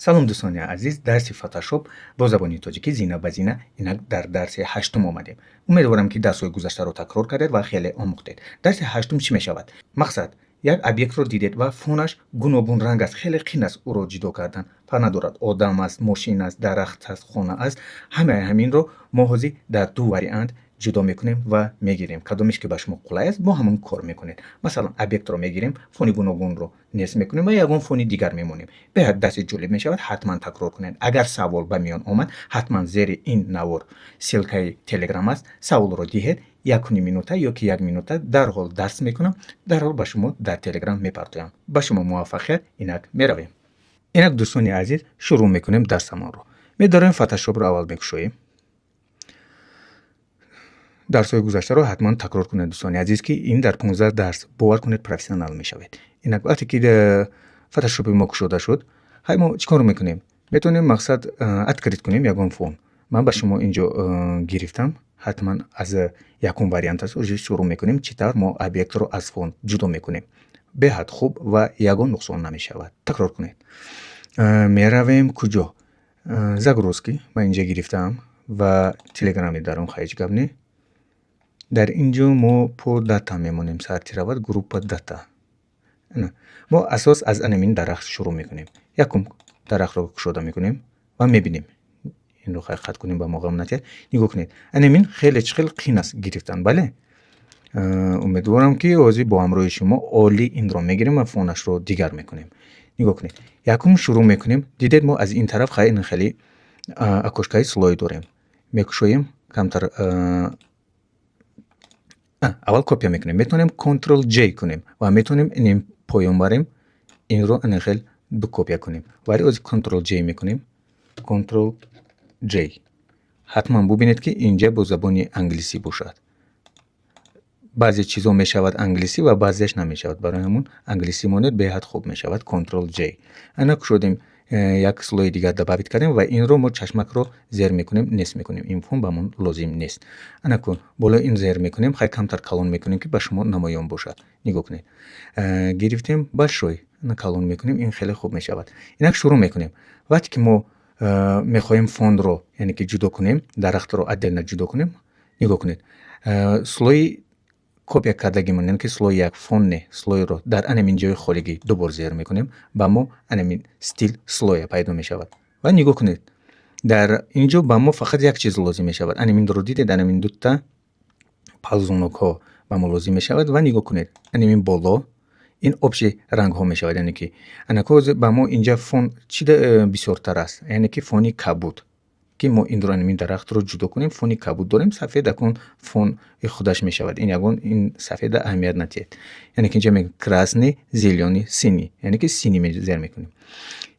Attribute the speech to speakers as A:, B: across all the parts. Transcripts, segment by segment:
A: Салом, дӯстони азиз! Дарси Фотошоп бо забони тоҷикӣ зина ба зина. Инак дар дарси ҳаштум омадем. Умедворам, ки дарсҳои гузаштаро такрор кардед ва хеле омӯхтед. Дарси ҳаштум чӣ мешавад? Мақсад: як объектро дидед ва фонаш гуногун ранг аст, хеле қин аст ӯро ҷудо кардан. Фарқ надорад, одам аст, мошин аст, дарахт аст, хона аст. Ҳамаи ҳаминро мо ҳозир дар ду вариант ҷудо мекунем ва мегирем. Кадомеш ки ба шумо қулай аст, бо ҳамон кор мекунед. Масалан, объектро мегирем, фони гуногунро нест мекунем ва ягон фони дигар мемонем. Беҳад дарси ҷолиб мешавад, ҳатман такрор кунед. Агар савол ба миён омад, ҳатман зери ин навор ссылкаи Телеграм аст, саволро диҳед. 1,5 минута ё ки як минута дарҳол дарс мекунам, дарҳол ба шумо дар Телеграм мепартоям. Ба шумо муваффақият! Инак меравем. Инак, дӯстони азиз, шурӯъ мекунем дарсамонро. Медорем, Фотошопро аввал мекушоем. Дарсҳои гузаштаро ҳатман такрор кунед, дӯстони азиз, ки ин дар 15 дарс, бовар кунед, профессионал мешавед. Инак, вақте ки Фотошопи мо кушода шуд, ҳай мо чӣ кор мекунем? Метавонем, мақсад, открыть кунем ягон фон. Ман ба шумо инҷо гирифтам. Ҳатман аз якум вариант аст уже шурӯъ мекунем, чӣ тавр мо объектро аз фон ҷудо мекунем. Беҳад хуб ва ягон нуқсон намешавад. Такрор кунед. Меравем куҷо? Загрузки ман инҷа гирифтаам ва Телеграми дарон, ҳеҷ гап не. Дар ин ҷо мо по дата мемонем, сортировать, группа дата. Мо асос аз анамин дарахт шурӯъ мекунем. Якум дарахтро кушода мекунем ва мебинем. Инро хай хат кунем, ба мо ғам натиҳад. Нигоҳ кунед, анамин хеле чӣ хел қин аст гирифтан, бале? Умедворам, ки ҳозир бо ҳамроҳи шумо олӣ инро мегирем ва фонашро дигар мекунем. Нигоҳ кунед, якум шурӯъ мекунем. Дидед, мо аз ин тараф хай ин хеле окошкаи слой дорем. Мекушоем камтар, аввал копия мекунем. Метавонем Ctrl J кунем ва метавонем инем поён барем, инро ин хел ду копия кунем. Вале ҳозир Ctrl J мекунем. Ctrl J. Ҳатман бубинед, ки инҷа бо забони англисӣ бошад. Баъзе чизо мешавад англисӣ ва баъзеаш намешавад. Барои ҳамун англисӣ монед, беҳад хуб мешавад. Ctrl J. Ана кушодем, як слои дигар добавить кардем ва инро мо чашмакро зер мекунем, нест мекунем. Ин фон ба мо лозим нест. Ана кун, болои ин зер мекунем, хай камтар калон мекунем, ки ба шумо намоён бошад. Нигоҳ кунед, гирифтем, большой калон мекунем, ин хеле хуб мешавад. Инак шурӯъ мекунем. Вақте ки мо мехоҳем фонро, яъне ки ҷудо кунем, дарахтро отдельно ҷудо кунем, нигоҳ кунед, слои копия кардагимон, яъне ки слои як фон не, слойро дар анамин ҷои холигӣ ду бор зер мекунем, ба мо анамин стиль слоя пайдо мешавад. Ва нигоҳ кунед, дар ин ҷо ба мо фақат як чиз лозим мешавад. Анаминро дидед, анамин дута ползунокҳо ба мо лозим мешавад. Ва нигоҳ кунед, анамин боло ин общий рангҳо мешавад, яъне ки анако ба мо инҷа фон чи бисёртар аст, яъне ки фони кабуд, ки мо инро, анамин дарахтро ҷудо кунем. Фони кабуд дорем, сафед, акун фони худаш мешавад. Ин ягон ин сафеда аҳамият натиҳед. Яъне ки инҷа мегӯем красный, зелёный, синий, яъне ки синий зер мекунем,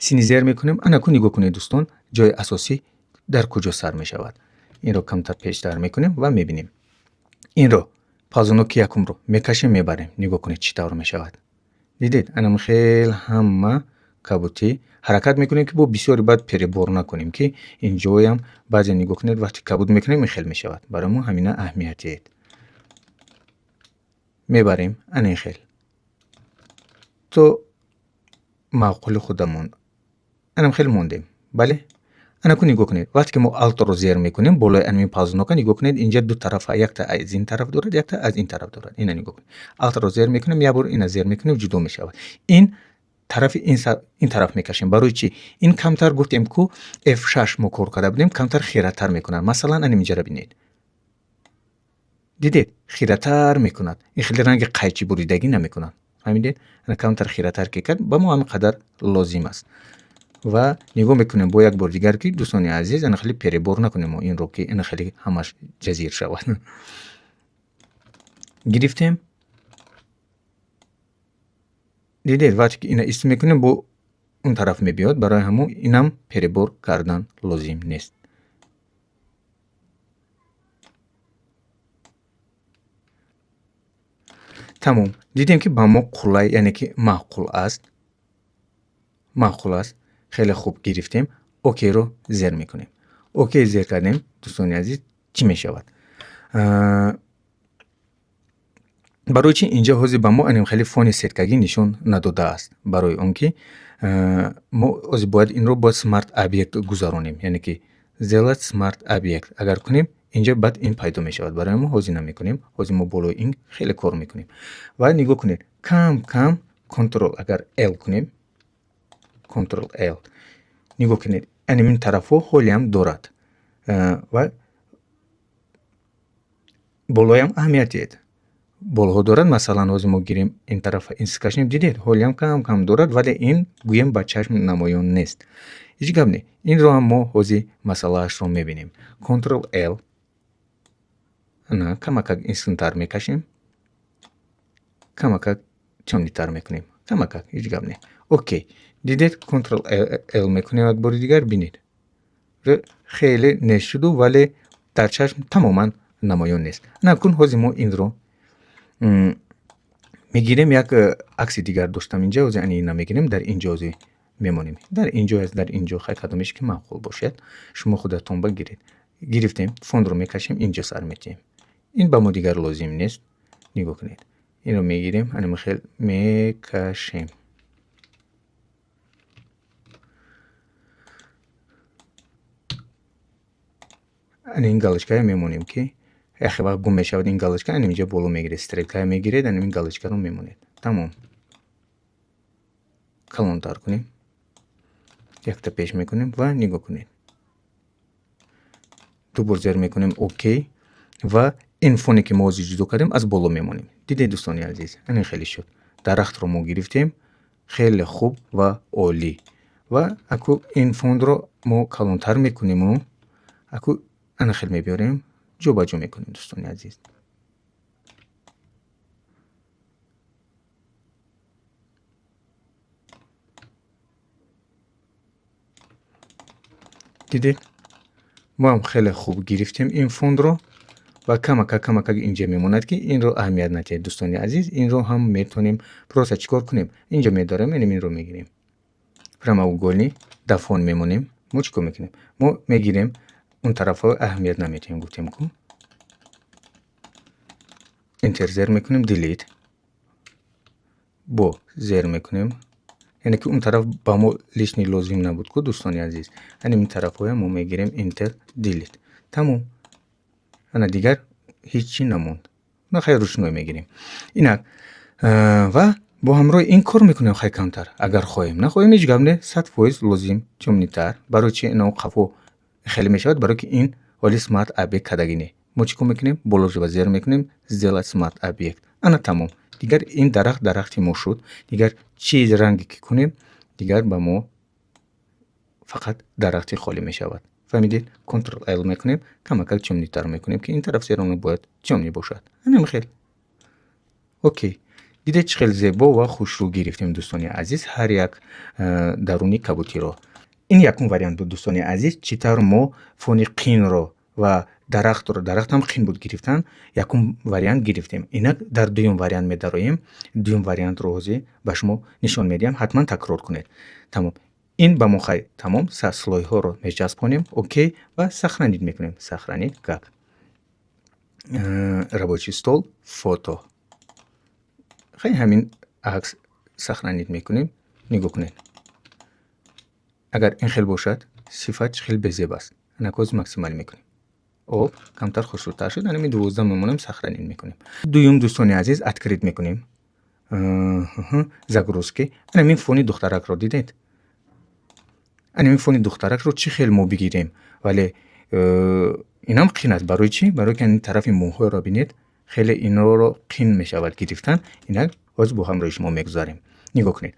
A: синий зер мекунем. Анаку нигоҳ кунед, дӯстон, ҷои асосӣ дар куҷо сар мешавад. Инро камтар пештар мекунем ва мебинем. Инро, ползуноки якумро мекашем, мебарем. Нигоҳ кунед, чӣ тавр мешавад. Дидед, анам хел ҳама кабутӣ. Ҳаракат мекунем, ки бо бисёри баъд перебор накунем, ки ин ҷоям баъзе, нигоҳ кунед, вақте кабуд мекунем, ин хел мешавад. Барои мо ҳамина аҳамият диҳед. Мебарем ана ин хел то маъқули худамон, анам хел мондем, бале. Анаку нигоҳ кунед, вақте ки мо Алтро зер мекунем болои анамин ползунока, нигоҳ кунед, инҷа ду тарафа, якта аз ин тараф дорад, якта аз ин тараф дорад. Ина нигоҳ кунед, Алтро зер мекунем, як бор ина зер мекунем, ҷудо мешавад. Ин тарафи ин тараф мекашем. Барои чӣ? Ин камтар, гуфтем ку, F6 мо кор карда будем, камтар хиратар мекунад. Масалан, анам инҷара бинед, дидед, хиратар мекунад. Ин хеле ранги қайчи буридагӣ намекунад, фаҳмидед? Ана камтар хиратар ки кард, ба мо ҳамин қадар лозим аст. Ва нигоҳ мекунем бо як бор дигар, ки, дӯстони азиз, ана хеле перебор накунем мо инро, ки ина хеле ҳамаш ҷазир шавад. Гирифтем, дидед, вақте ки ина ист мекунем, бо он тараф мебиёд. Барои ҳамон инам перебор кардан лозим нест. Тамом, дидем, ки ба мо қулай, яъне ки маъқул аст, маъқул аст, хеле хуб гирифтем. Окейро зер мекунем. Окей зер кардем, дӯстони азиз, чӣ мешавад? Барои чӣ инҷа ҳозир ба мо аним хеле фони сеткагӣ нишон надодааст? Барои он ки Мо ҳозир бояд инро бояд смарт объект гузаронем, яъне ки сделать смарт объект агар кунем, инҷа баъд ин пайдо мешавад. Барои мо ҳозир намекунем, ҳозир мо болои ин хеле кор мекунем. Ва нигоҳ кунед, кам кам Ctrl агар L кунем, Ctrl L, нигоҳ кунед, ин тарафҳо ҳолиам дорад ва болоям аҳамият диҳед, болоҳо дорад. Масалан, ҳозир мо гирем ин тарафа, ин кашем, дидед, ҳолиам кам кам дорад, вале ин гӯем ба чашм намоён нест. Ҳеҷ гап не, инро ҳам мо ҳозир масъалаашро мебинем. Ctrl L, ана камакак инсунтар мекашем, камакак тёмныйтар мекунем, камакак, ҳеҷ гап не. Окей, дидед, Ctrl L мекунем як бори дигар, бинед, хеле нест шуду, вале дар чашм тамоман намоён нест. Накун ҳозир мо инро мегирем, як акси дигар доштам инҷа, ҳозир ани ина мегирем, дар инҷо ҳозир мемонем, дар инҷо аст, дар инҷо, хай, кадомеш ки маъқул бошад, шумо худатон багиред. Гирифтем, фонро мекашем, инҷо сар метиҳем, ин ба мо дигар лозим нест. Нигоҳ кунед, инро мегирем, анами хел мекашем. Ани ин галочкая мемонем, ки яхе вақт гум мешавад ин галочка, ани инҷа боло мегиред, стрелкая мегиред, ани ин галочкаро мемонед. Тамом, калонтар кунем, якта пеш мекунем ва нигоҳ кунед, ду бор зер мекунем, окей. Ва ин фоне ки мо ҳозир ҷудо кардем, аз боло мемонем. Дидед, дӯстони азиз, ани хеле шуд. Дарахтро мо гирифтем, хеле хуб ва олӣ. Ва аку ин фонро мо калонтар мекуниму аку ана хел мебиёрем, ҷобаҷо мекунем, дӯстони азиз. Дидед, мо ҳам хеле хуб гирифтем ин фонро ва камакак камакак инҷа мемонад, ки инро аҳамият надиҳед, дӯстони азиз. Инро ҳам метавонем просто чӣ кор кунем? Инҷа медорем, инам инро мегирем, прямоугольный дар фон мемонем. Мо чӣ кор мекунем? Мо мегирем, он тарафҳо аҳамият наметиҳем, гуфтем ку, Enter зер мекунем, Delete бо зер мекунем, яъне ки он тараф ба мо лишний лозим набуд ку, дӯстони азиз. Ани ин тарафҳоя мо мегирем, Enter, Delete, тамом. Ана дигар ҳеҷ чӣ намонд. На, хай, ручной мегирем инак ва бо ҳамроҳи ин кор мекунем. Хай, камтар агар хоҳем, нахоҳем, ҳеҷ гап не, 100% лозим тёмныйтар. Барои чи ина қафо хеле мешавад? Барое ки ин ҳоли смарт объект кардагӣ не. Мо чӣ кор мекунем? Болошба зер мекунем, сделать смарт объект. Ана тамом, дигар ин дарахт дарахти мо шуд. Дигар чиз ранге ки кунем, дигар ба мо фақат дарахти холӣ мешавад. Фаҳмидед? Ctrl L мекунем, камакак тёмныйтар мекунем, ки ин тараф сероно бояд тёмный бошад. Анам хел, окей. Дидед, чӣ хел зебо ва хушрӯ гирифтем, дӯстони азиз, ҳар як даруни кабутиро. Ин якум вариант буд, дӯстони азиз, чӣ тавр мо фони қинро ва дарахтро, дарахтам қин буд гирифтан, якум вариант гирифтем. Инак дар дуюм вариант медароем. Дуюм вариантро ҳозир ба шумо нишон медиҳам, ҳатман такрор кунед. Тамом, ин ба мо хай тамом, слойҳоро мечаспонем, окей, ва сохранить мекунем. Сохранить как, рабочий стол, фото, хай, ҳамин акс сохранить мекунем. Нигоҳ кунед, агар ин хел бошад, сифат чӣ хел безеб аст. Анак ҳозир максималӣ мекунем, об камтар хушрӯтар шуд. Анами 12 мемонем, сохранить мекунем. Дуюм, дӯстони азиз, открыть мекунем, загрузки. Анамин фони духтаракро дидед? Анамин фони духтаракро чӣ хел мо бигирем? Вале инам қин аст. Барои чӣ? Барои ки ин тарафи мӯҳоро бинед, хеле инро қин мешавад гирифтан. Инак ҳозир бо ҳамроҳи шумо мегузарем. Нигоҳ кунед,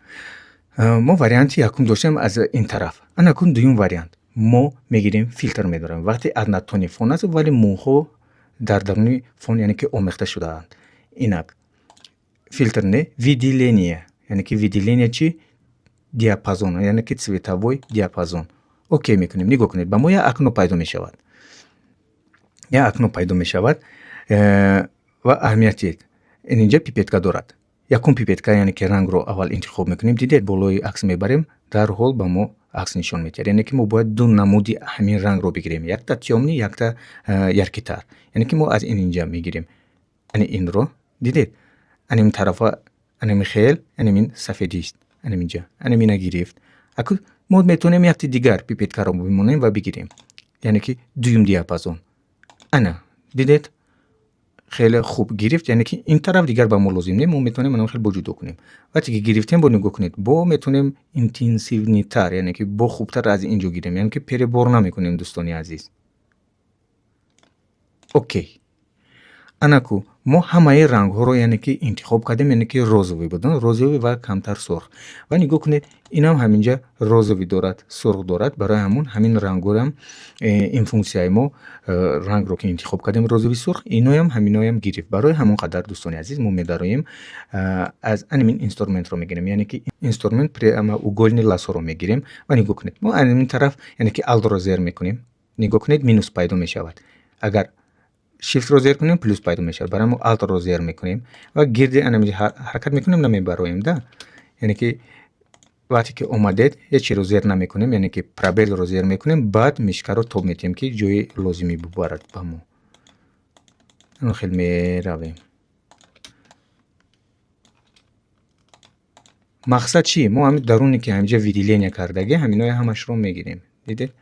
A: мо варианти якум доштем аз ин тараф, анакун дуюм вариант мо мегирем, филтр медорем. Вақте однотонный фон аст, вале мӯҳо дар даруни фон, яъне ки омехта шудаанд. Инак филтр не, выделение, яъне ки выделение чи, диапазон, яъне ки цветовой диапазон. Окей мекунем. Нигоҳ кунед, ба мо як окно пайдо мешавад, як окно пайдо мешавад. Ва аҳамият диҳед, ин инҷа пипетка дорад. Якум пипетка, яъне ки рангро аввал интихоб мекунем. Дидед, болои акс мебарем, дарҳол ба мо акс нишон медиҳад. Яъне ки мо бояд ду намуди ҳамин рангро бигирем: якта тёмный, якта яркитар. Яъне ки мо аз ин инҷа мегирем ани инро. Дидед, аним тарафа анами хел, анамин сафедист, Анаминҷа анамина гирифт. Аку мо метавонем якти дигар пипеткаро бимонем ва бигирем, яъне ки дуюм диапазон. Ана, дидед, хеле хуб гирифт, яъне ки ин тараф дигар ба мо лозим не, мо метавонем анам хел бо ҷудо кунем. Вақте ки гирифтем, бо нигоҳ кунед, бо метавонем интенсивнитар, яъне ки бо хубтар аз ин ҷо гирем, яъне ки перебор намекунем, дӯстони азиз. Окей, анаку мо ҳамаи рангҳоро, яъне ки интихоб кардем, яъне ки розовый буд, розовый ва камтар сурх. Ва нигоҳ кунед, инам ҳаминҷа розовый дорад, сурх дорад. Барои ҳамун ҳамин рангҳоам ин функсияи мо рангро ки интихоб кардем, розовый, сурх, иноям ҳаминоям гирифт. Барои ҳамон қадар, дӯстони азиз, мо медароем, аз анамин инструментро мегирем, яъне ки инструмент прямоугольный лассоро мегирем. Ва нигоҳ кунед, мо анамин тараф, яъне ки Altро зер мекунем, нигоҳ кунед, минус пайдо мешавад. Агар Shiftро зер кунем, плюс пайдо мешавад. Барои мо Altро зер мекунем ва гирди анамин ҳаракат мекунем, намебароем да. Яъне ки вақте ки омадед, ҳеҷ чиро зер намекунем, яъне ки пробелро зер мекунем, баъд мышкаро тоб метиҳем, ки ҷои лозимӣ бубарад ба мо. Хел меравем. Мақсад чӣ? Мо ҳамин даруне ки ҳаминҷа выделение кардагӣ, ҳаминои ҳамашро мегирем. Дидед,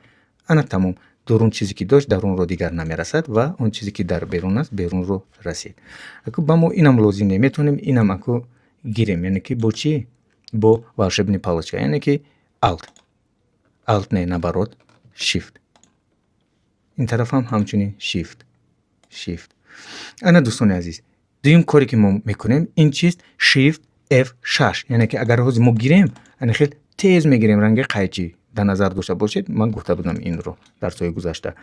A: ана, тамом. Дурун чизе ки дошт, дарунро дигар намерасад ва он чизе ки дар берун аст, берунро расид. Аку ба мо инам лозим не, метавонем инам аку гирем, яъне ки бо чӣ? Бо волшебный палочка, яъне ки Alt, Alt не, наоборот, Shift. Ин тарафам ҳамчунин Shift, Shift. Ана, дӯстони азиз, дуюм коре ки мо мекунем ин чист? Shift F6, яъне ки агар ҳозир мо гирем, ана хел тез мегирем, ранги қайчӣ дар назар дошта бошед, ман гуфта будам инро дарсҳои гузашта.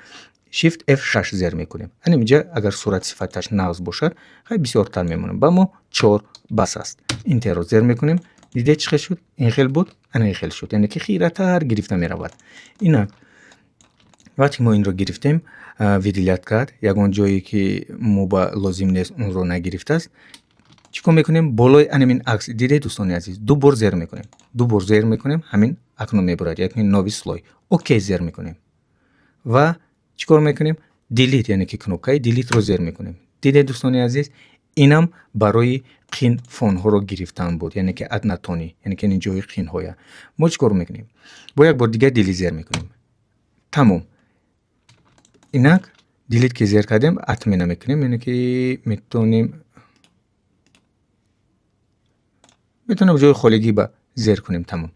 A: Shift F6 зер мекунем. Анаминҷа агар сурат сифаташ нағз бошад, хай, бисёртар мемонем. Ба мо чор бас аст. Enterро зер мекунем. Дидед, чӣ хел шуд? Ин хел буд, ана ин хел шуд, яъне ки хиратар гирифта меравад. Инак, вақте ки мо инро гирифтем, выделять кард, ягон ҷое ки мо ба лозим нест, онро нагирифтааст. Чӣ кор мекунем? Болои анамин акс, дидед, дӯстони азиз, ду бор зер мекунем, ду бор зер мекунем, ҳамин акнун мебурад, яъне новый слой. Окей зер мекунем ва чӣ кор мекунем? Delete, яъне ки кнопкаи Delete-ро зер мекунем. Дидед, дӯстони азиз, инам барои қин фонҳоро гирифтан буд, яъне ки однотонный, яъне ки ин ҷои қинҳоя. Мо чӣ кор мекунем? Бо як бор дигар Delete зер мекунем. Тамом. Инак, Delete ки зер кардем, отмена мекунем, яъне ки метавонем ҷои холигӣ ба зер кунем. Тамом,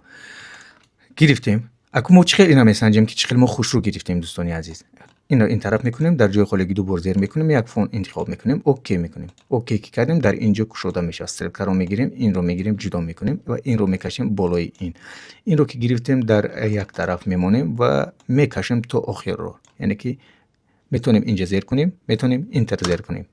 A: гирифтем. Аку мо чӣ хел ина месанҷем, ки чӣ хел мо хушрӯ гирифтем, дӯстони азиз? Инро ин тараф мекунем, дар ҷои холигӣ ду бор зер мекунем, як фон интихоб мекунем, окей мекунем. Окей ки кардем, дар ин ҷо кушода мешавад. Стрелкаро мегирем, инро мегирем, ҷудо мекунем ва инро мекашем болои ин. Инро ки гирифтем, дар як тараф мемонем ва мекашем то охирро, яъне ки метавонем инҷа зер кунем, метавонем Enter зер кунем.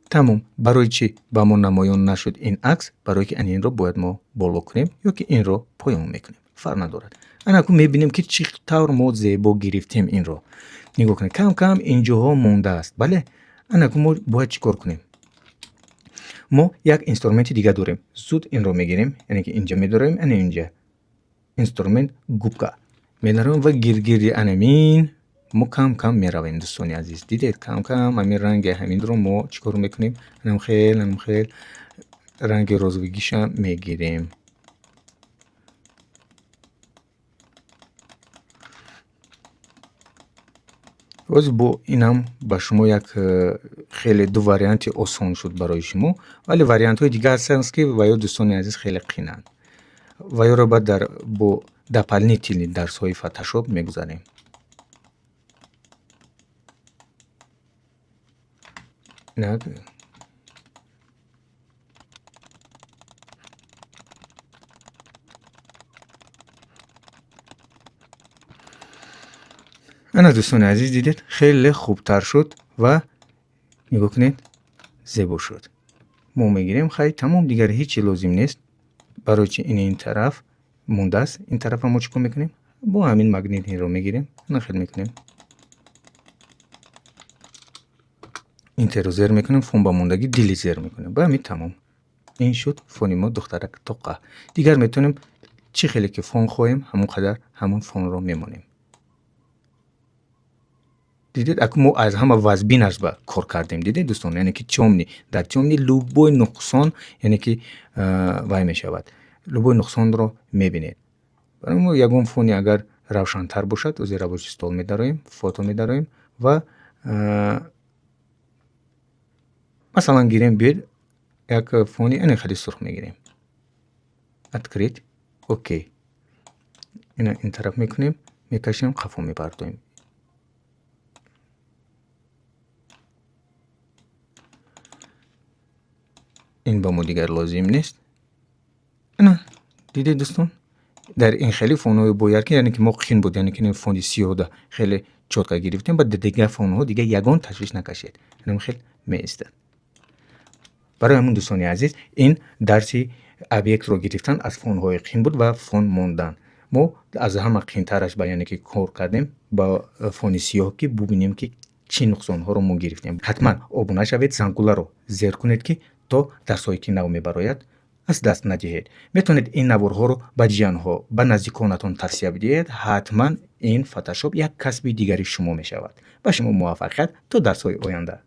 A: Тамом. Барои чӣ ба мо намоён нашуд ин акс? Барое ки инро бояд мо боло кунем ё ки инро поён мекунем, фарқ надорад. Анаку мебинем, ки чӣ тавр мо зебо гирифтем инро. Нигоҳ кунед, кам кам инҷоҳо мондааст, бале. Анаку мо бояд чӣ кор кунем? Мо як инструменти дигар дорем. Зуд инро мегирем, яъне ки инҷа медорем, ана инҷа инструмент губка медарем ва гиргирди анамин мо кам кам меравем. Дӯстони азиз, дидед, кам кам ҳамин ранги ҳаминро мо чӣ кор мекунем? Анам хел, анам хел ранги розовыйгиша мегирем. Боз бо инам ба шумо як хеле ду варианти осон шуд барои шумо, вале вариантҳои дигар ҳастанд, ки ва ё, дӯстони азиз, хеле қинанд. Ва ёро баъд дар бо дополнительный дарсҳои Фотошоп мегузарем. Инак, ана, дӯстони азиз, дидед, хеле хубтар шуд ва нигоҳ кунед, зебо шуд. Мо мегирем, хай, тамом, дигар ҳеҷ чи лозим нест. Барои чи ин ин тараф мондааст? Ин тарафа мо чӣ кор мекунем? Бо ҳамин магнитниро мегирем, нахел мекунем, Enterро зер мекунем, фон ба мондагӣ Delete зер мекунем. Ба ҳамин тамом. Ин шуд фони мо, духтарак тоқа. Дигар метавонем чӣ хеле ки фон хоҳем, ҳамон қадар ҳамон фонро мемонем. Дидед, аку мо аз ҳама вазбинаш ба кор кардем. Дидед, дӯстон, яъне ки тёмный, дар тёмный любой нуқсон, яъне ки вай мешавад. Любой нуқсонро мебинед. Барои мо ягон фони агар равшантар бошад, ози рабочий стол медароем, фото медароем ва масалан гирем, биёед, як фони ане хеле сурх мегирем. Открыть, окей. Ина ин тараф мекунем, мекашем, қафо мепартоем. Ин ба мо дигар лозим нест. Ина дидед, дӯстон, дар ин хеле фонҳои бояд ки, яъне ки мо қин буд, яъне ки фони сиёҳда хеле чётко гирифтем, ба дигар фонҳо дигар ягон ташвиш накашед, инам хел меистад. Барои ҳамин, дӯстони азиз, ин дарси объектро гирифтан аз фонҳои қин буд ва фон мондан. Мо аз ҳама қинтараш ба, яъне ки, кор кардем ба фони сиёҳ, ки бубинем, ки чӣ нуқсонҳоро мо гирифтем. Ҳатман обуна шавед, зангуларо зер кунед, ки то дарсҳое ки нав мебарояд, аз даст надиҳед. Метавонед ин наворҳоро ба ҷиянҳо, ба наздиконатон тавсия бидиҳед. Ҳатман ин фотошоп як касби дигари шумо мешавад. Ба шумо муваффақият, то дарсҳои оянда.